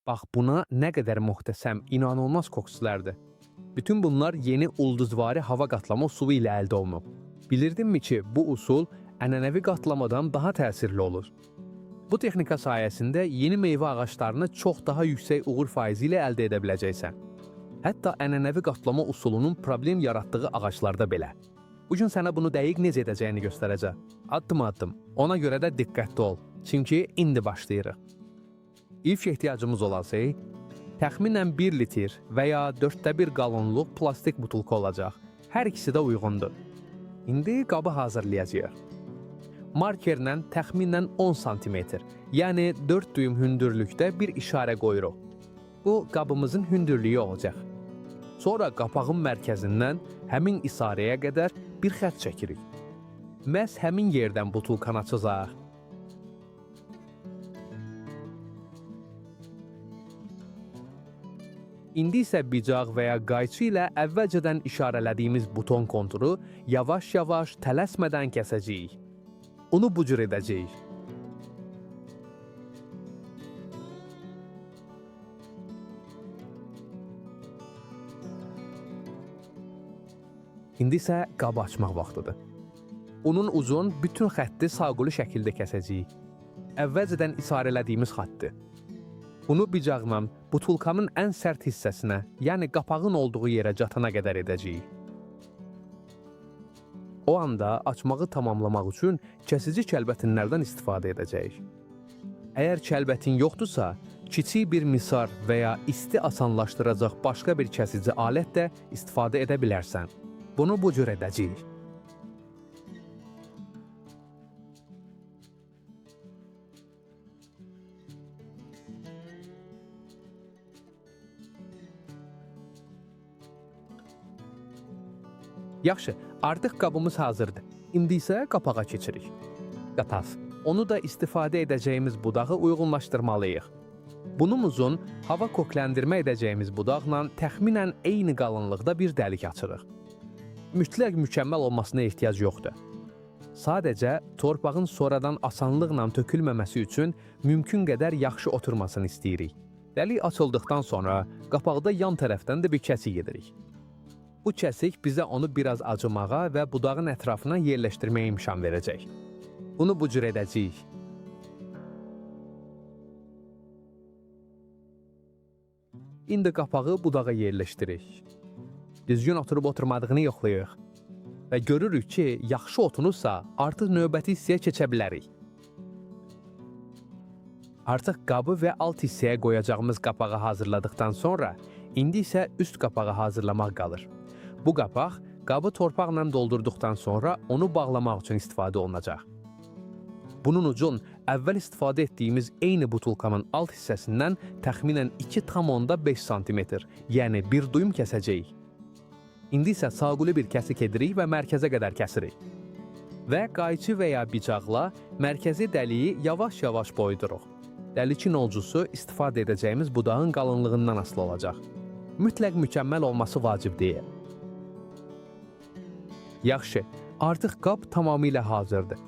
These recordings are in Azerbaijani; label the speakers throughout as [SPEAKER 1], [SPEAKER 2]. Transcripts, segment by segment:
[SPEAKER 1] Bax buna nə qədər möhtəşəm, inanılmaz kokslərdir. Bütün bunlar yeni ulduzvari hava qatlama usulu ilə əldə olunub. Bilirdinmi ki, bu usul ənənəvi qatlamadan daha təsirli olur? Bu texnika sayəsində yeni meyvə ağaclarını çox daha yüksək uğur faizi ilə əldə edə biləcəksən. Hətta ənənəvi qatlama usulunun problem yaratdığı ağaclarda belə. Bu gün sənə bunu dəqiq necə edəcəyini göstərəcəm. Addım-addım. Ona görə də diqqətli ol. Çünki indi başlayırıq. İlk ehtiyacımız olan şey təxminən 1 litr və ya 1/4 qalonluq plastik butulka olacaq. Hər ikisi də uyğundur. İndi qabı hazırlayacağıq. Markerlə təxminən 10 sm, yəni 4 düyüm hündürlükdə bir işarə qoyuruq. Bu qabımızın hündürlüyü olacaq. Sonra qapağın mərkəzindən həmin işarəyə qədər bir xətt çəkirik. Məhz həmin yerdən butulkanı açacağıq. İndi isə bıçaq və ya qayçı ilə əvvəlcədən işarələdiyimiz buton konturu yavaş-yavaş, tələsmədən kəsəcəyik. Onu bu cür edəcəyik. İndi isə qabı açmaq vaxtıdır. Onun uzun bütün xətti saquli şəkildə kəsəcəyik. Əvvəlcədən işarələdiyimiz xətti. Bunu bıçaqla butulkanın ən sərt hissəsinə, yəni qapağın olduğu yerə çatana qədər edəcəyik. O anda açmağı tamamlamaq üçün kəsici kəlbətinlərdən istifadə edəcəyik. Əgər kəlbətin yoxdursa, kiçik bir misar və ya isti asanlaşdıracaq başqa bir kəsici alət də istifadə edə bilərsən. Bunu bu cür edəcəyik. Yaxşı, artıq qabımız hazırdır. İndi isə qapağa keçirik. Qataf. Onu da istifadə edəcəyimiz budağı uyğunlaşdırmalıyıq. Bunun uzun, hava kökləndirmə edəcəyimiz budaqla təxminən eyni qalınlıqda bir dəlik açırıq. Mütləq mükəmməl olmasına ehtiyac yoxdur. Sadəcə torpağın sonradan asanlıqla tökülməməsi üçün mümkün qədər yaxşı oturmasını istəyirik. Dəlik açıldıqdan sonra qapaqda yan tərəfdən də bir kəsik edirik. Bu kəsik bizə onu biraz acımağa və budağın ətrafına yerləşdirməyə imkan verəcək. Bunu bu cür edəcəyik. İndi qapağı budağa yerləşdiririk. Düzgün oturub oturmadığını yoxlayırıq. Və görürük ki, yaxşı oturursa, artıq növbəti hissəyə keçə bilərik. Artıq qabı və alt hissəyə qoyacağımız qapağı hazırladıqdan sonra, indi isə üst qapağı hazırlamaq qalır. Bu qapaq qabı torpaqla doldurduqdan sonra onu bağlamaq üçün istifadə olunacaq. Bunun üçün əvvəl istifadə etdiyimiz eyni butulkanın alt hissəsindən təxminən 2,5 sm, yəni bir duyum kəsəcəyik. İndi isə saquli bir kəsik edirik və mərkəzə qədər kəsirik. Və qayçı və ya bıçaqla mərkəzi dəliyi yavaş-yavaş boyduruq. Dəlikin olcusu istifadə edəcəyimiz budağın qalınlığından asılı olacaq. Mütləq mükəmməl olması vacib deyil. Yaxşı, artıq qab tamamilə hazırdır.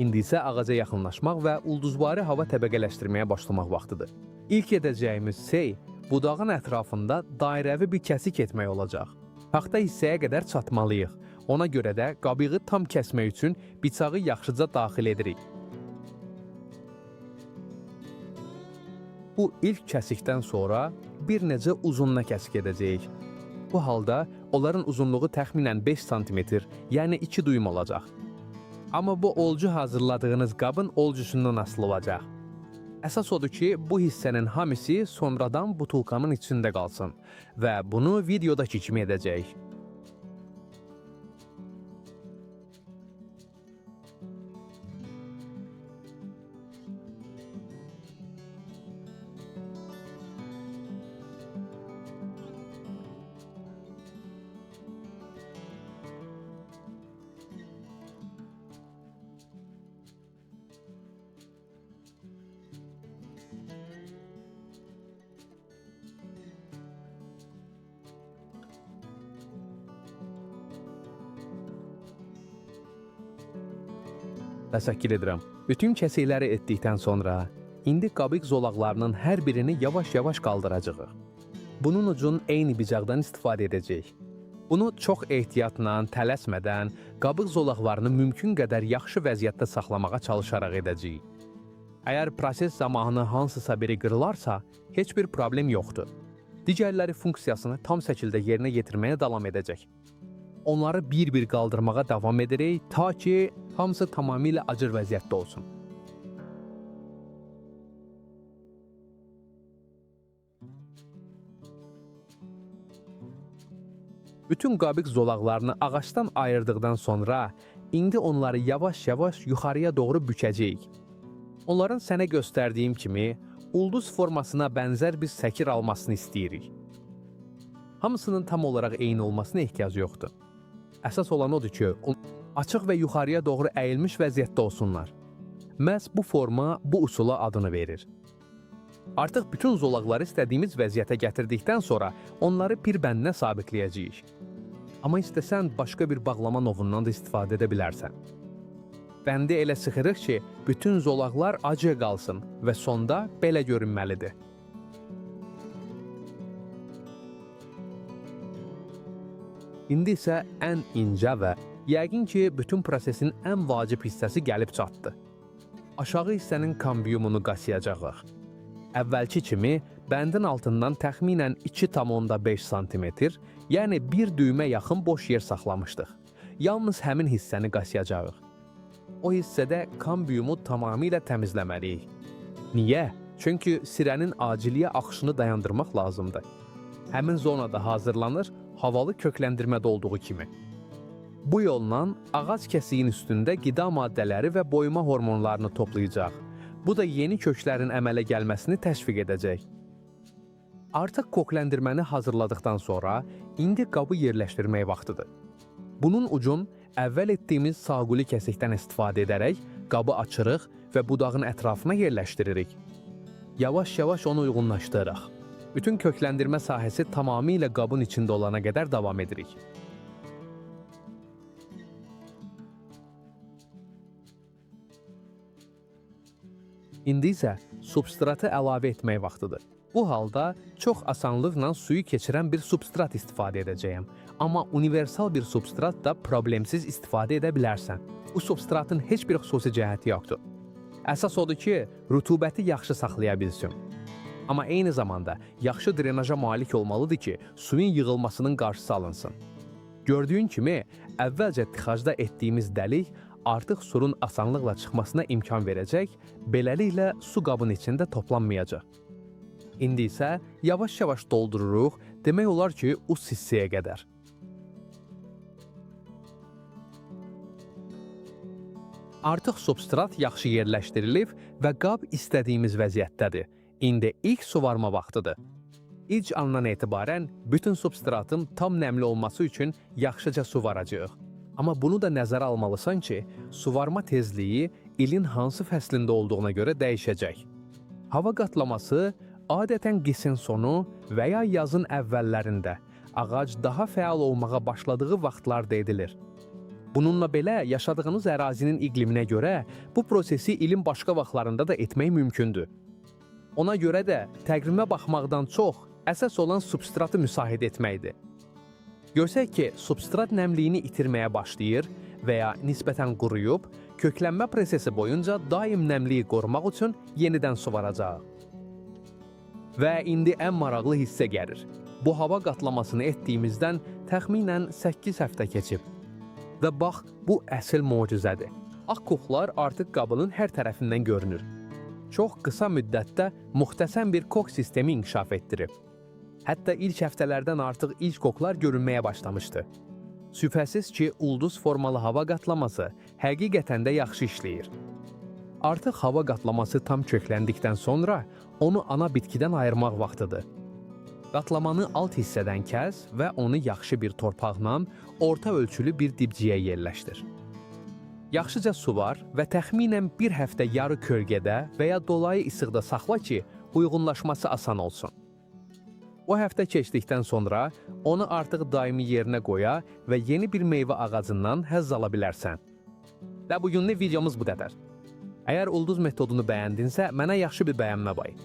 [SPEAKER 1] İndi isə ağaca yaxınlaşmaq və ulduzvari hava təbəqələşdirməyə başlamaq vaxtıdır. İlk edəcəyimiz şey budağın ətrafında dairəvi bir kəsik etmək olacaq. Taxta hissəyə qədər çatmalıyıq. Ona görə də qabığı tam kəsmək üçün bıçağı yaxşıca daxil edirik. Bu ilk kəsikdən sonra bir necə uzununa kəsik edəcəyik. Bu halda onların uzunluğu təxminən 5 sm, yəni 2 duyum olacaq. Amma bu olcu hazırladığınız qabın olcusundan asılı olacaq. Əsas odur ki, bu hissənin hamısı sonradan butulkanın içində qalsın və bunu videodakı kimi edəcəyik. Təşəkkür edirəm. Bütün kəsikləri etdikdən sonra İndi qabıq zolaqlarının hər birini yavaş-yavaş qaldıracağıq. Bunun üçün eyni bıçaqdan istifadə edəcəyik. Bunu çox ehtiyatla, tələsmədən, qabıq zolaqlarını mümkün qədər yaxşı vəziyyətdə saxlamağa çalışaraq edəcəyik. Əgər proses zamanı hansısa biri qırılarsa, heç bir problem yoxdur. Digərləri funksiyasını tam şəkildə yerinə yetirməyə davam edəcək. Onları bir-bir qaldırmağa davam edirik ta ki hamısı tamamilə acır vəziyyətdə olsun. Bütün qabıq zolaqlarını ağacdan ayırdıqdan sonra indi onları yavaş-yavaş yuxarıya doğru bükəcəyik. Onların sənə göstərdiyim kimi ulduz formasına bənzər bir şəkil almasını istəyirik. Hamısının tam olaraq eyni olmasına ehtiyac yoxdur. Əsas olan odur ki, açıq və yuxarıya doğru əyilmiş vəziyyətdə olsunlar. Məhz bu forma bu usula adını verir. Artıq bütün zolaqları istədiyimiz vəziyyətə gətirdikdən sonra onları bir bəndinə sabitləyəcəyik. Amma istəsən başqa bir bağlama novundan da istifadə edə bilərsən. Bəndi elə sıxırıq ki, bütün zolaqlar acı qalsın və sonda belə görünməlidir. İndi isə ən incə və yəqin ki, bütün prosesin ən vacib hissəsi gəlib çatdı. Aşağı hissənin kambiumunu qasıyacağıq. Əvvəlki kimi bəndin altından təxminən 2,5 sm, yəni bir düymə yaxın boş yer saxlamışdıq. Yalnız həmin hissəni qasıyacağıq. O hissədə kambiumu tamamilə təmizləməliyik. Niyə? Çünki sirənin aciliyə axışını dayandırmaq lazımdır. Həmin zonada hazırlanır, havalı kökləndirmədə olduğu kimi. Bu yolla ağac kəsiyin üstündə qida maddələri və boyuma hormonlarını toplayacaq. Bu da yeni köklərin əmələ gəlməsini təşviq edəcək. Artıq kökləndirməni hazırladıqdan sonra indi qabı yerləşdirmək vaxtıdır. Bunun üçün əvvəl etdiyimiz saquli kəsikdən istifadə edərək qabı açırıq və budağın ətrafına yerləşdiririk. Yavaş-yavaş onu uyğunlaşdırırıq. Bütün kökləndirmə sahəsi tamamilə qabın içində olana qədər davam edirik. İndi isə substratı əlavə etmək vaxtıdır. Bu halda çox asanlıqla suyu keçirən bir substrat istifadə edəcəyəm. Amma universal bir substrat da problemsiz istifadə edə bilərsən. Bu substratın heç bir xüsusi cəhəti yoxdur. Əsas odur ki, rütubəti yaxşı saxlaya bilsin. Amma eyni zamanda yaxşı drenaja malik olmalıdır ki, suyun yığılmasının qarşısı alınsın. Gördüyün kimi, əvvəlcə tıxacda etdiyimiz dəlik artıq suyun asanlıqla çıxmasına imkan verəcək, beləliklə su qabın içində toplanmayacaq. İndi isə yavaş-yavaş doldururuq, demək olar ki, üst hissəyə qədər. Artıq substrat yaxşı yerləşdirilib və qab istədiyimiz vəziyyətdədir. İndi ilk suvarma vaxtıdır. İlk andan etibarən bütün substratın tam nəmli olması üçün yaxşıca suvaracağıq. Amma bunu da nəzərə almalısan ki, suvarma tezliyi ilin hansı fəslində olduğuna görə dəyişəcək. Hava qatlaması adətən qışın sonu və ya yazın əvvəllərində ağac daha fəal olmağa başladığı vaxtlarda edilir. Bununla belə yaşadığınız ərazinin iqliminə görə bu prosesi ilin başqa vaxtlarında da etmək mümkündür. Ona görə də təqvimə baxmaqdan çox əsas olan substratı müşahidə etməkdir. Görsək ki, substrat nəmliyini itirməyə başlayır və ya nisbətən quruyub, köklənmə prosesi boyunca daim nəmliyi qorumaq üçün yenidən suvaracağıq. Və indi ən maraqlı hissə gəlir. Bu hava qatlamasını etdiyimizdən təxminən 8 həftə keçib. Və bax, bu əsl möcüzədir. Ağ koxlar artıq qabının hər tərəfindən görünür. Çox qısa müddətdə müxtəsər bir kok sistemi inkişaf etdirib. Hətta ilk həftələrdən artıq ilk koklar görünməyə başlamışdı. Şübhəsiz ki, ulduz formalı hava qatlaması həqiqətən də yaxşı işləyir. Artıq hava qatlaması tam kökləndikdən sonra onu ana bitkidən ayırmaq vaxtıdır. Qatlamanı alt hissədən kəs və onu yaxşı bir torpaqla orta ölçülü bir dibciyə yerləşdir. Yaxşıca suvar və təxminən bir həftə yarı kölgədə və ya dolayı işıqda saxla ki, uyğunlaşması asan olsun. O həftə keçdikdən sonra onu artıq daimi yerinə qoya və yeni bir meyvə ağacından həzz ala bilərsən. Və bugünlük videomuz bu qədər. Əgər ulduz metodunu bəyəndinsə, mənə yaxşı bir bəyənmə bay.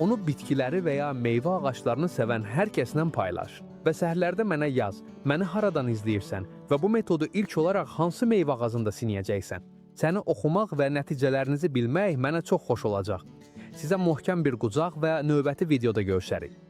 [SPEAKER 1] Onu bitkiləri və ya meyvə ağaclarını sevən hər kəslə paylaş. Və səhərlərdə mənə yaz, məni haradan izləyirsən və bu metodu ilk olaraq hansı meyvə ağacında sinəyəcəksən. Səni oxumaq və nəticələrinizi bilmək mənə çox xoş olacaq. Sizə möhkəm bir qucaq və növbəti videoda görüşərik.